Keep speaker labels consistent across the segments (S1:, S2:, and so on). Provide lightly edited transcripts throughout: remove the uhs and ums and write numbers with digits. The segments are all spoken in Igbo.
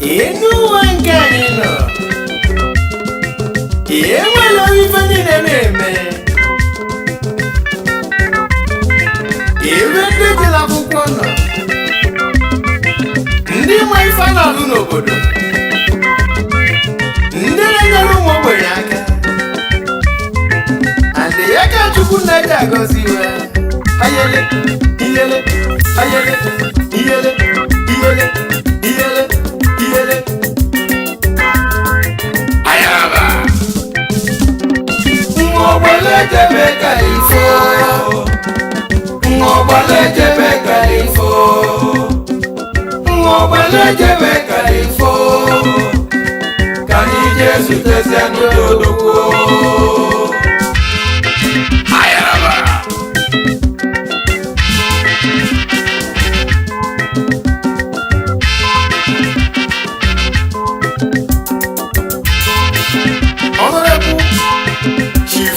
S1: Enu ụwa nke anyị nọ, enwela ife niile na-eme. Ebe ndị dị n'akwụkwọ nọ, ndị ma ife a na-alụ n'obodo, ndị na-enyere ụmụ ogbenye aka, adị ya ka Chukwu na-eji agọzi iwe. Ayele, iyele, ayele, iyele, iyele, iyele, iyele. Ayaba!
S2: Nwa ọgbala ejebe Kalifo, nwa ọgbala ejebe Kalifo, nwa ọgbala ejebe Kalifo, ka anyị jee zutezie ndị odogwu.
S1: Ayaba! Honorable Chief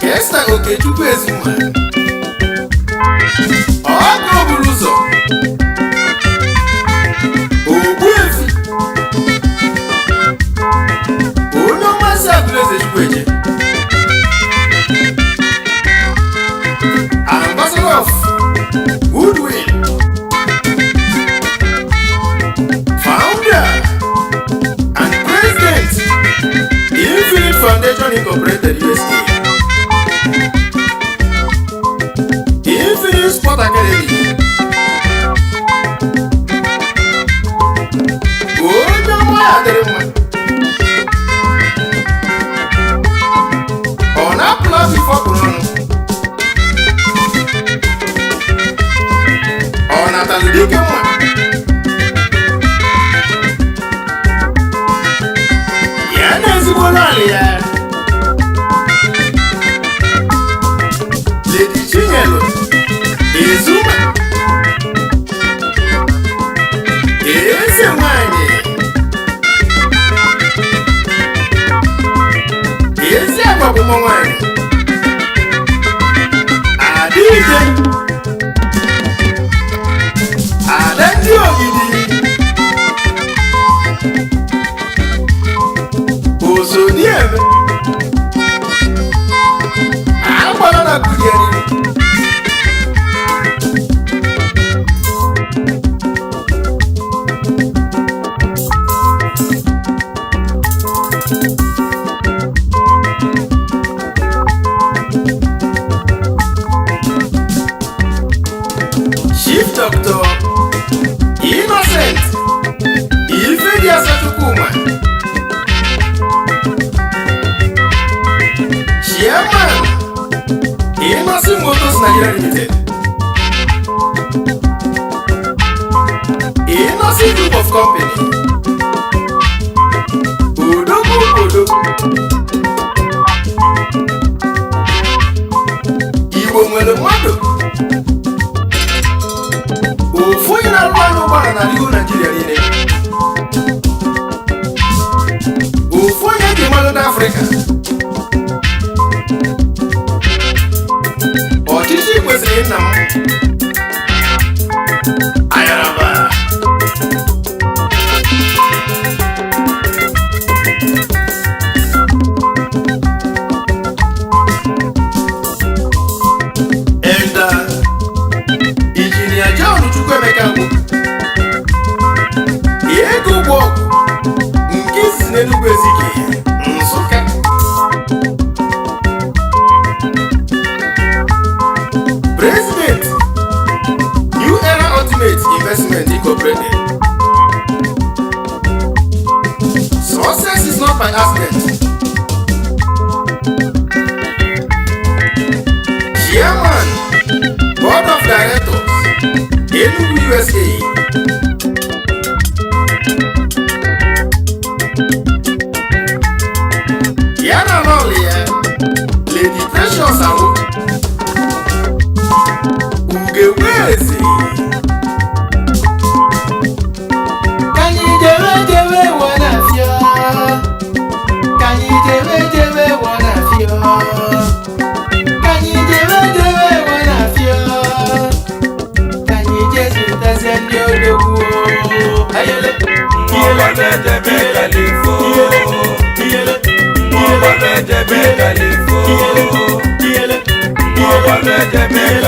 S1: Esther Okechukwu Ezuma, ọkụ buru ụzọ, Ogbuefi, onye ọmasị Agụleze Chukwueje, Ambassador of Goodwill, Founder and President, Infinite Foundation Incorporated USA, Infinite Sport Academy, onye ọma ya dịrị mma, ọ na-apụla afọ pụrụ ọnụ, ọ natalụ dike mma. Ya na ezigbo naanị ya, Lady Chinyelu Ezuma, eze nwanyị, ezi agwa bụ ụmụ nwanyị adịghị ada ndị ogidi osodieme agbara na kụnyere. Chief Doctor Innocent Ifediasa Chukwuma, Chairman, Innocent Motors Nigeria Limited, Innocent Group of Company, Odogwu Odogwu Igbo nwere mmadụ ofu onye na-arụ ọrụ ụgbọala n'ala Igbo Naijiria niile, ofu onye ji mmadụ n'Afrịka. Ọchịchị kwesịrị nna m. Ayaraba! Elder Injinia John Chukwuemeka bụ ego ụgbọ ọgwụ nke izizi n'Enugu Ezike, Nsụka. President, New Era Ultimate Investment Incorporated. Success is not by accident. Chairman, Board of Directors, Enugu USA.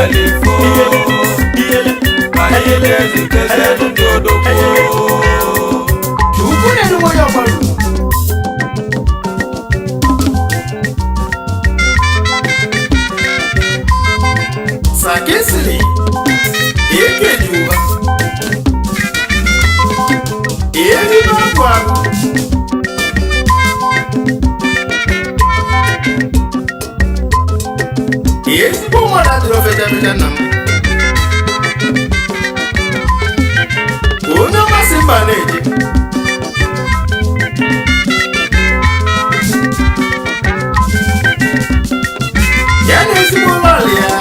S2: Kalifo.
S1: Iyele,
S2: Ka anyị jee zutezie ndị odogwu.
S1: Chukwu na-eru onye ọgbaru. Sakesiri Ekeji ụba eri n'ọgwụ ahụ. Ezigbo mmadụ adịrọ fecha fecha nna m. Onye ọma si mba na-eje. Ya na ezigbo ụlọala ya,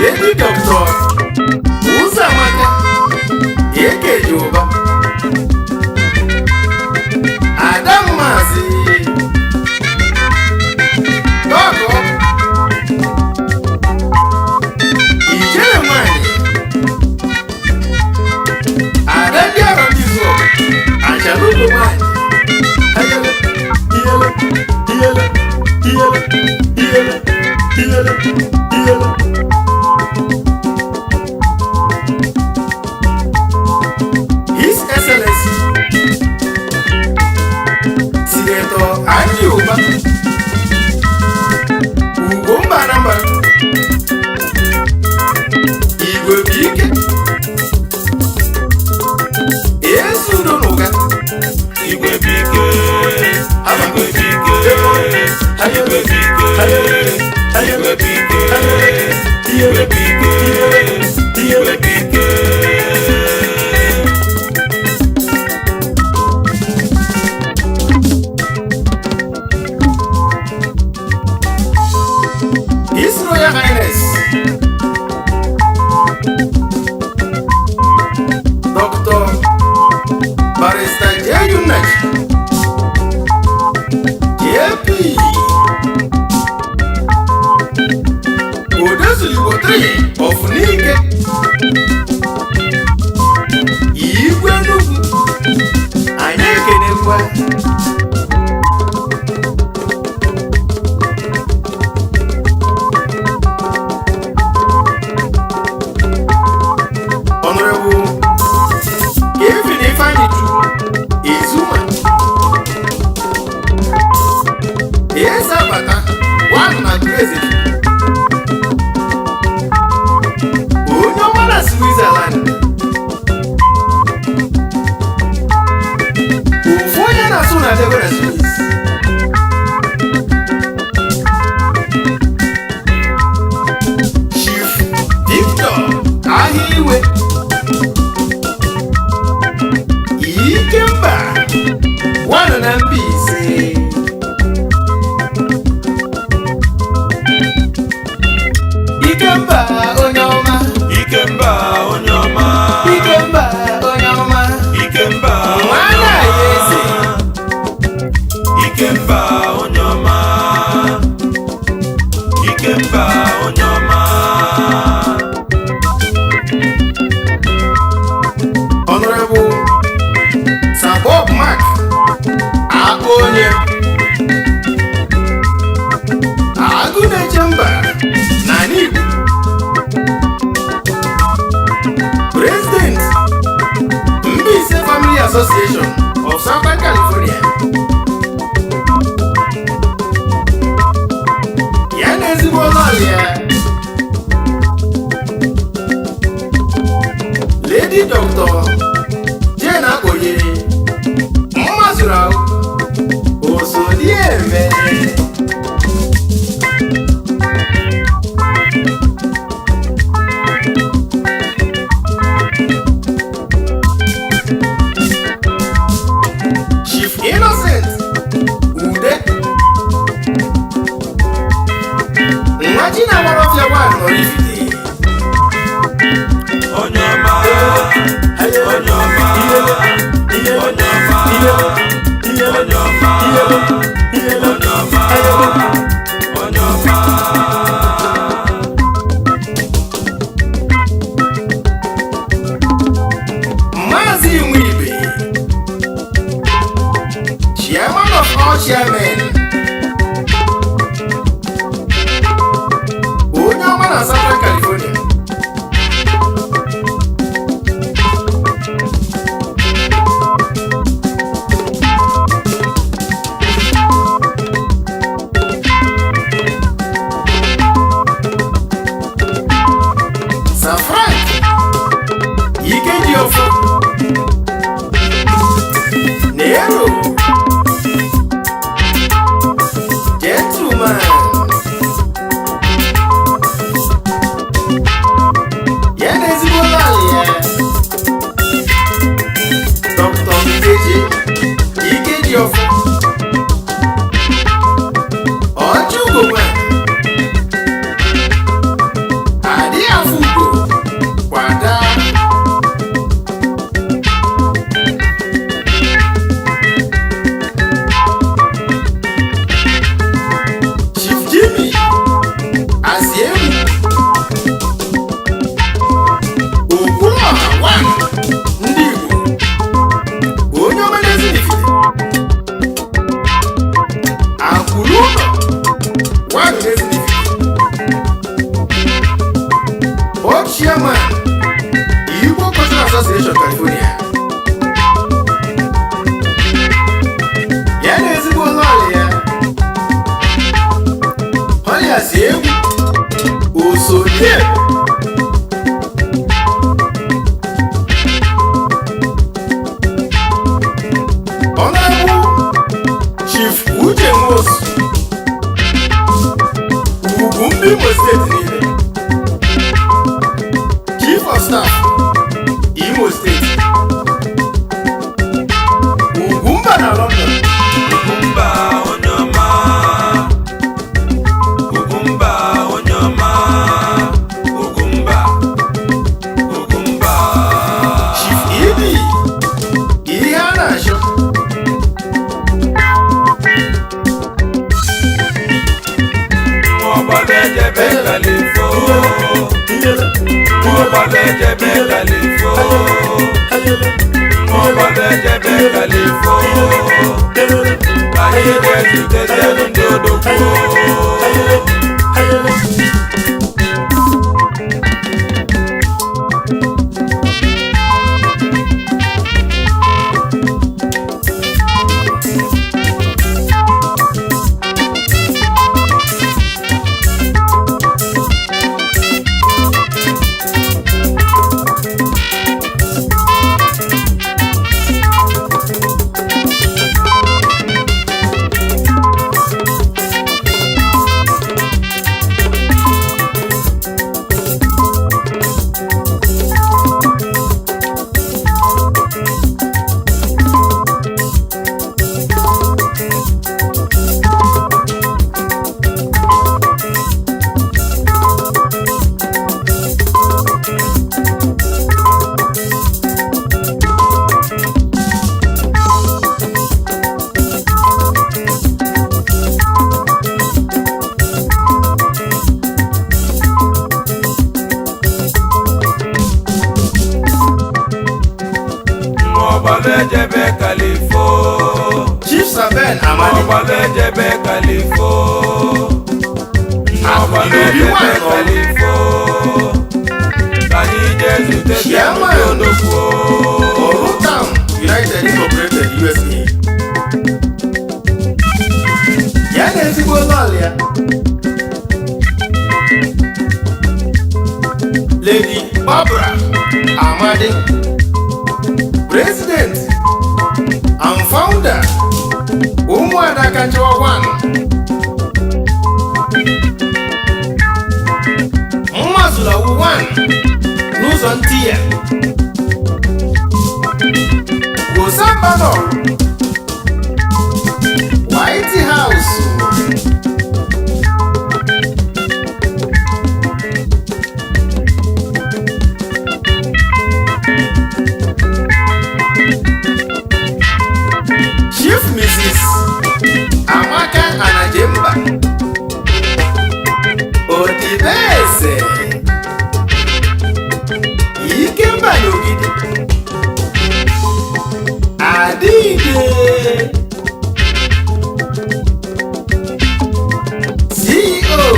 S1: Lady Doctor Ụzọamaka Ekeji ụba, Ada Maazị Dọgọ Ijele nwanyị, Ada ndị arọ ndị Izọ, Achalugo nwanyị. Ayele, iyele, iyele, iyele, iyele, iyele, iyele. His Excellency Senator Andy Uba, Ugomba Anambra, Igwe bụ ike, Ezi udo n'ụga.
S2: Igwe bụ ike, igwe bụ ike, igwe bụ ike, igwe bụ ike, igwe bụ ike, igwe bụ ike.
S1: His Royal Highness Dr. Barrister J. Unachi, JP, Odezuligbo 3 of Nike, Igwe Enugu, anyị ekenekwa. Honorable Kevin Ifeanyi Chukwu Ezuma, Eze Abata one na Grace, onye ọma na Switzerland, ofu onye na-asụ na Debe na Swiss. Chief Victor Ahịa Ikemba nwanụ na Mbaise, Ikemba onye ọma.
S2: Ikemba onye ọma.
S1: Ikemba onye ọma.
S2: Ikemba
S1: nwana ya eze.
S2: Ikemba onye ọma. Ikemba onye ọma.
S1: Honorable Sir Bob Mark Akpụ onye Agụ na-eche mba na Igbo, President Mbaise Family Association of Southern California, ya na ezigbo ụlọ ya, Lady Doctor Jane Akpoye, mma zụrụ ahụ osodieme. Chief Innocent Ude nwa Chinagbarọfịa nwa Nọrifite.
S2: Onye ọma, onye ọma, onye ọma, onye ọma, onye ọma, onye ọma.
S1: Maazị Nwibe, Chairman of all chairmen,
S2: Kalifo. Ka anyị jee zutezienụ ndị odogwu. Ọgbalụ ejebe Kalifo.
S1: Chief Saben Amadi.
S2: Ọgbalụ ejebe Kalifo. Ọgbalụ ejebe Kalifo. Ka anyị jee zutezienụ ndị odogwu.
S1: Oru Town United Incorporated USA. Ya na ezigbo lọl ya, Lady Barbara Amadi, President and Founder, Ụmụada Kanchewa 1, Mmazulawu 1 n'ụzọ ntị ya Gosambano White House. Chief Mrs. Amaka Anajemba Odibeze Ikemba n'Ogidi Adịde, CEO,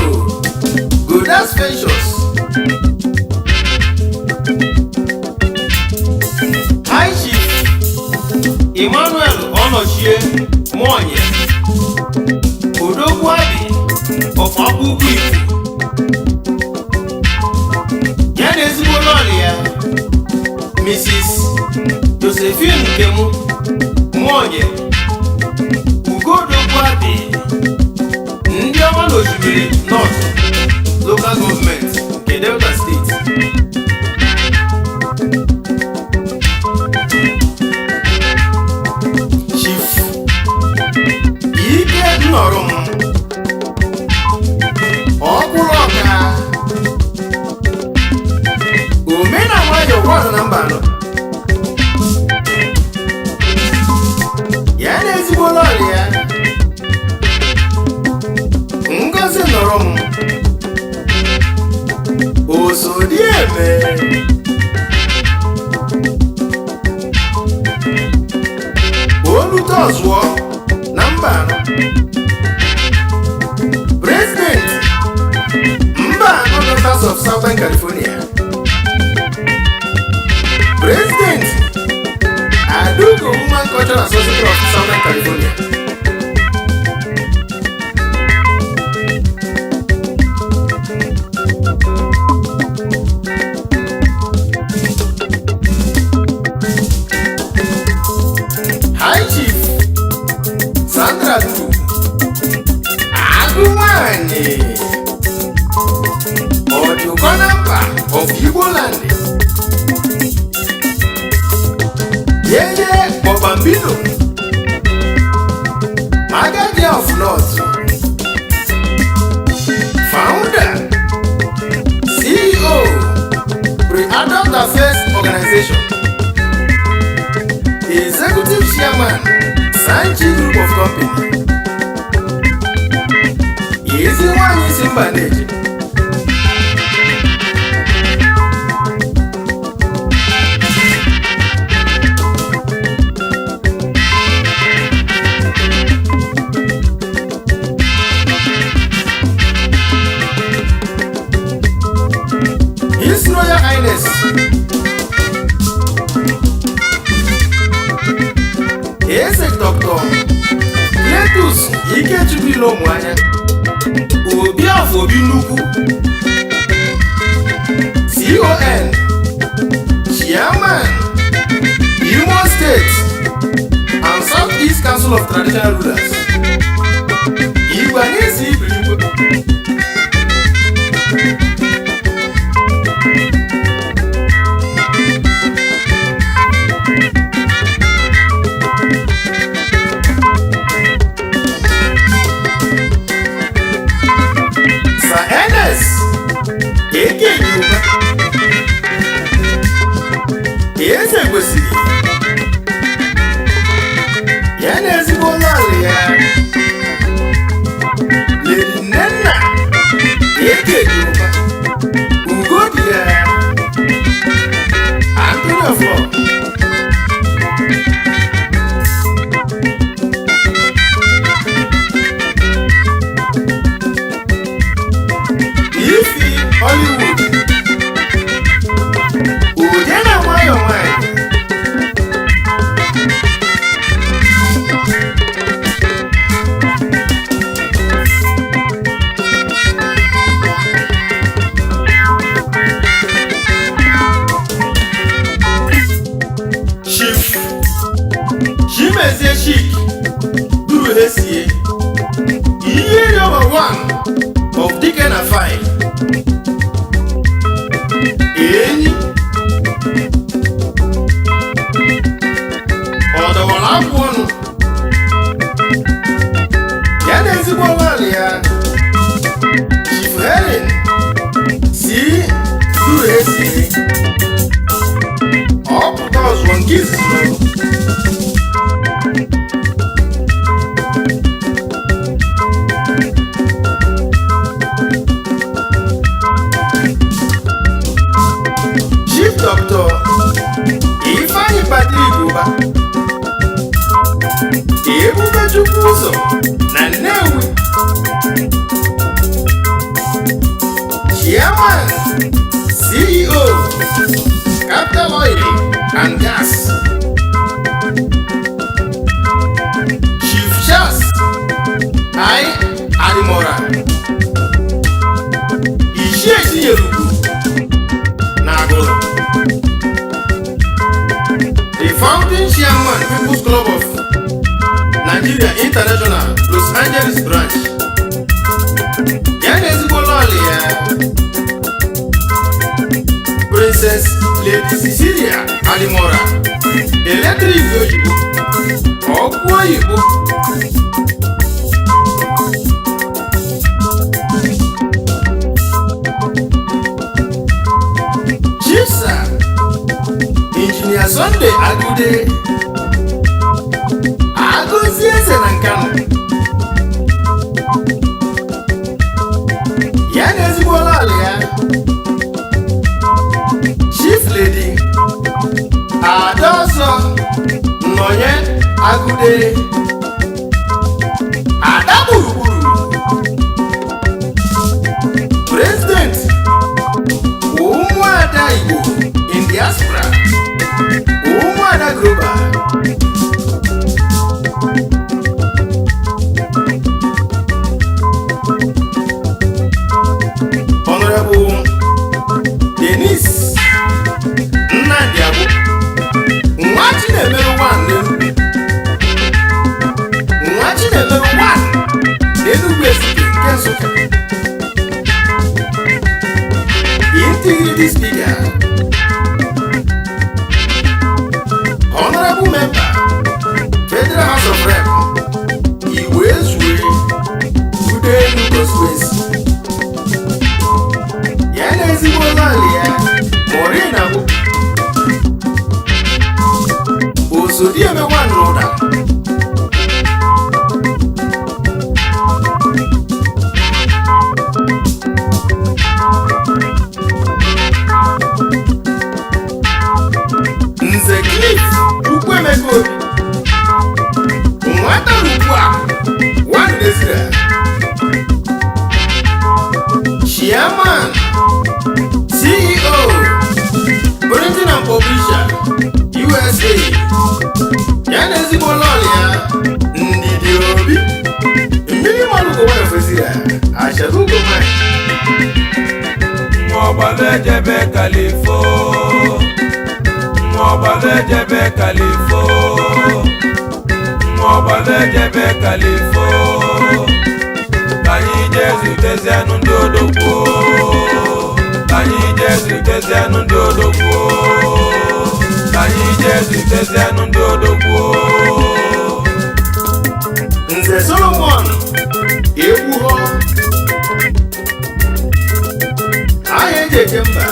S1: Godas Ventures. High Chief Emmanuel Onochie Nwonye, Odogwu Abi of Akwụkwọ Ifu, ya na ezigbo lọọlụ ya, Mrs. Josephine Nkemu Nwonye, Ugodogwu Abi, ndị ọma n'Osimiri North Local Government nke Delta State. Chief Ike Nnọrọm Ọkwụrụ Ọka Omenanwayọ gwọrọ na mba anọ, ya na ezigbo lọọlụ ya, Ngozi nọrọ m Osodieme. Olute ọzụọ na mba anọ, President, Mba Anọ Daughters of Southern California, President, Adugo Women Cultural Association of Southern California. High Chief Sandra Duru Agụ nwanyị Ọdụkọ na mba of Igbo land, Yeye Bọbambino Magadi of North, Founder, CEO, Pre-Adult Affairs Organization, Executive Chairman, Sanchi Group of Company. Ezi nwanyị si mba na-eje. Dr. Cletus Ikechukwu Ilomuanya, Obi of Obi Nnukwu, CON, Chairman, Imo State and South East Council of Traditional Rulers. Igwe anyị si ibiri igwe. Sir Ernest Eke Yoruba, Eze kwesịrị ya na ezigbo ụlọala ya, Lady Nnenna Eke Yoruba, Ugodi ya, Anthony Ofo. Ifi Hollywood, Ude na nwayọ nwanyị. Chief Chimezie Chik Duruhesie, Ihe Number One of Dike na Fine, Enyi Ọdọwara akwụ ọnụ ya na ezigbo nwaanyị ya, Chief Helen si Duruhesie, ọ pụta ọzụọ nke izizi n'ọrụ. Chief Dr. Ifeanyi Patrick Uba, Ebubechukwu ụzọ na Nnewi, Chairman, CEO, Capital Oil and Gas. Chief Charles I. Adimora, Ichie Chinyerugwu na Agụlụ, the founding chairman, People's Club of Nigeria International, Los Angeles branch, ya na ezigbo lọọlị ya, Princess Lady Cecilia Adimora, eletrik oyibo, ọkụ oyibo. Chief Sir Engineer Sunday Agude, Agụzie Eze na Nkanu, ya na ezigbo lọọlị ya, Chief Lady Adaọsọ Nnọnye Agụde, Ada Gburugburu, President, Ụmụada Igbo in Diaspora, Ụmụada Global. Honorable Denis Nnamdi Abu, nwa Chinemeru one n'Enugu, nwa Chinemeru one n'Enugu Ezike nke Nsụka, Integrity Speaker, Honorable Member, Federal House of Rep, Igwe Ezue Udenu Constituency, ya na ezigbo lọọlị ya, Maureen Abu, Osodieme one n'ụda. Nze Cliff Ukwuemeka Obi, nwata ugbu a one Ezra, Chairman, CEO, Printing and Publisher, USA, ya na ezigbo lọlị ya, Ndidi Obi, mmiri mmanụ ugo nwanyị ofesi ya, achara ugo nwanyị.
S2: Nwaọgbalụ ejebe Kalifo, nwaọgbalụ ejebe Kalifo, nwaọgbalụ ejebe Kalifo, ka anyị jee zutezianụ ndị odogwu, ka anyị jee zutezianụ ndị odogwu, ka anyị jee zutezianụ ndị odogwu.
S1: Nze Solomon Egwuho, aha eji eje mba,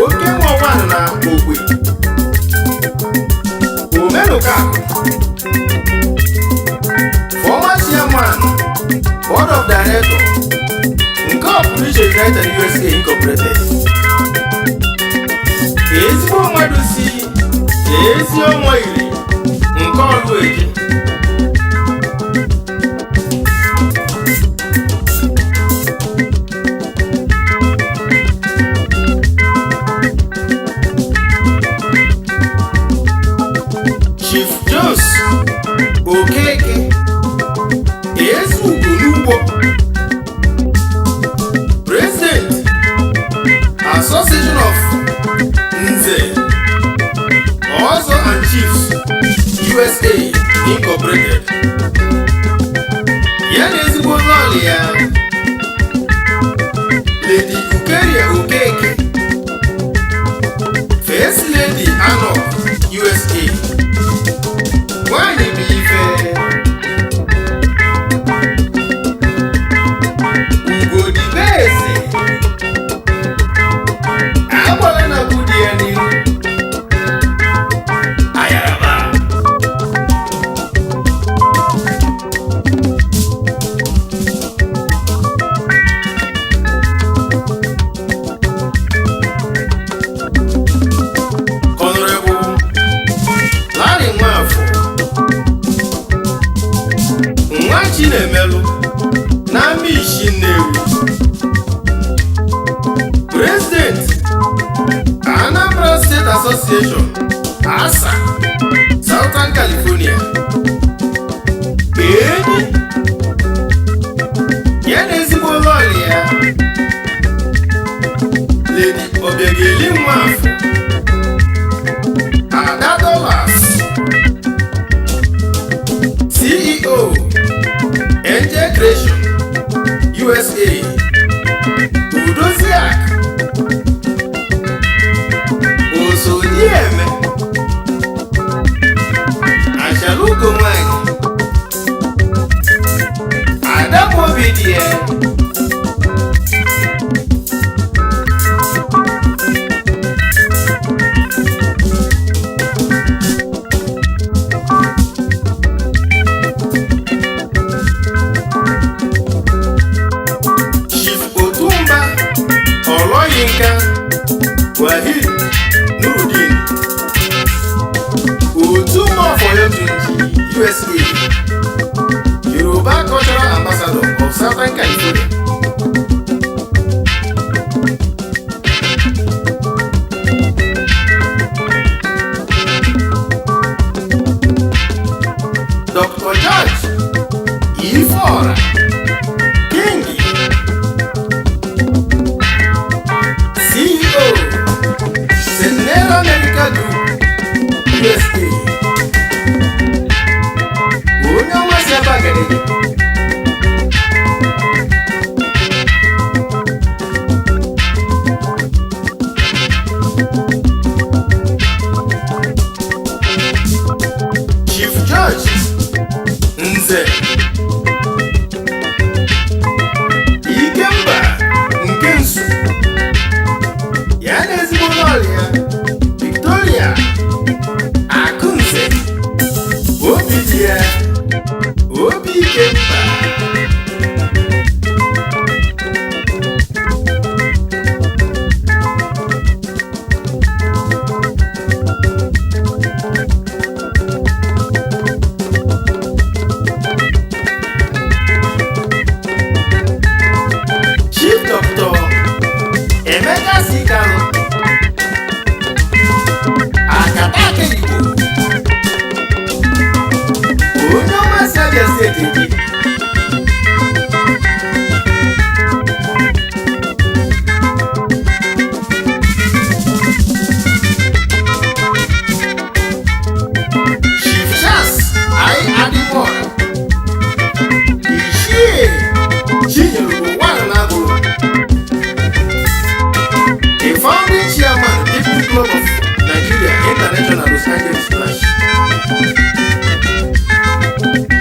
S1: oke nwa nwaanyị na Ogwe Omenuka, former chairman, board of director nke Ọpụrụiche United USA Incorporated, ezigbo mmadụ si ezi ọnwa iri nke ọlụ eji. Chief Jones Okeke, Ezugo n'ugbo, President, Association of Nze Ọzọ and Chiefs USA Incorporated, ya na ezigbo lọlị ya, Lady Ukeria Okeke, First Lady Anọ USA, nwanyị bụ ife. Ugodibeze agbala na di ya n'ihu ayaraba. Honorable Larry Nwafọ, nwa Chinemelu na Amishi Nnewi, President, Anambra State Association, ASA, Southern California, enyi ya na ezigbo lọlị ya, Lady Obiageli Nwafọ, Ada Dollars, CEO, Angel Creation USA, Udoziak Osodieme, Achalugo nwanyị Adamobi dị ya. Chief Otumba Oloyinka Wahid Nurudeen, Otumba of Oyotunji USA, Yoruba Cultural Ambassador of Southern California. Dr. George Ifeora King, CEO, Senera Medical Group USA, onye ọma si Abakaliki. Chief George Nze Ikemba nke Nsu, ya na ezigbo lọọlụ ya, Victoria. Los Angeles branch.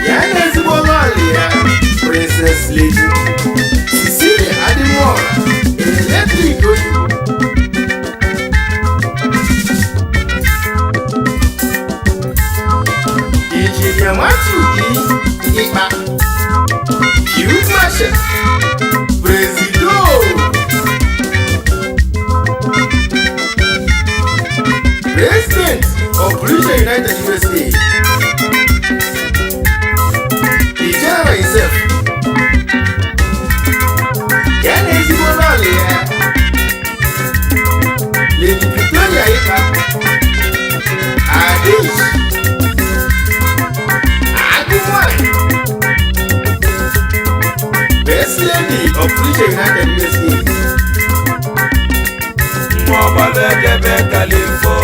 S1: Ya na ezigbo lọọlị ya, Princess Lady Cecilia Adimora, eletrik oyibo. Injinia Matthew E. Ikpa, Field Marshal, Presido, President of Bridge United USA, the General himself, ya na ezigbo lọọlị ya, Lady Victoria Ikpa, Adish, Agụnwanyị, Best Lady of Bridge United USA.
S2: Nwa ọgbala ejebe Kalifo,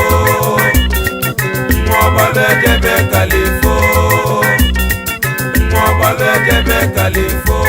S2: nwa ọgbala ejebe Kalifo, nwa ọgbala ejebe Kalifo.